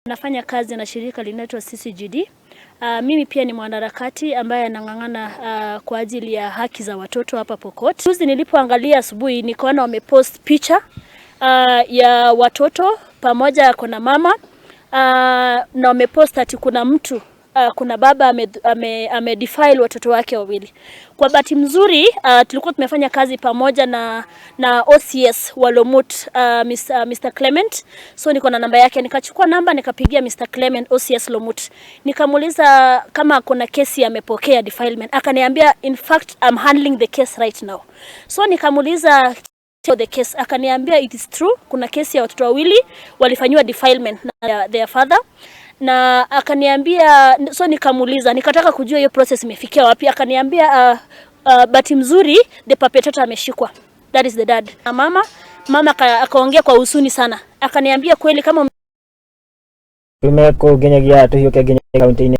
Nafanya kazi na shirika linaitwa CCGD. Mimi pia ni mwanaharakati ambaye anang'ang'ana kwa ajili ya haki za watoto hapa Pokot. Juzi nilipoangalia asubuhi nikaona wamepost picha ya watoto pamoja kuna mama na wamepost ati kuna mtu kuna baba ame defile watoto wake wawili. Kwa bahati mzuri tulikuwa tumefanya kazi pamoja na OCS wa Lomut, Mr. Clement, so niko na namba yake, nikachukua namba nikapigia Mr. Clement, OCS Lomut, nikamuuliza kama kuna kesi amepokea defilement, akaniambia, "In fact, I'm handling the case right now." So nikamuuliza the case, akaniambia it is true, kuna kesi ya watoto wawili walifanyiwa defilement na their father. Na akaniambia, so nikamuuliza, nikataka kujua hiyo process imefikia wapi. Akaniambia bahati mzuri the perpetrator ameshikwa, that is the dad. Na mama akaongea kwa huzuni sana, akaniambia kweli kama Tume kuu nginyagia tuhiũke nginya kaunti-inĩ.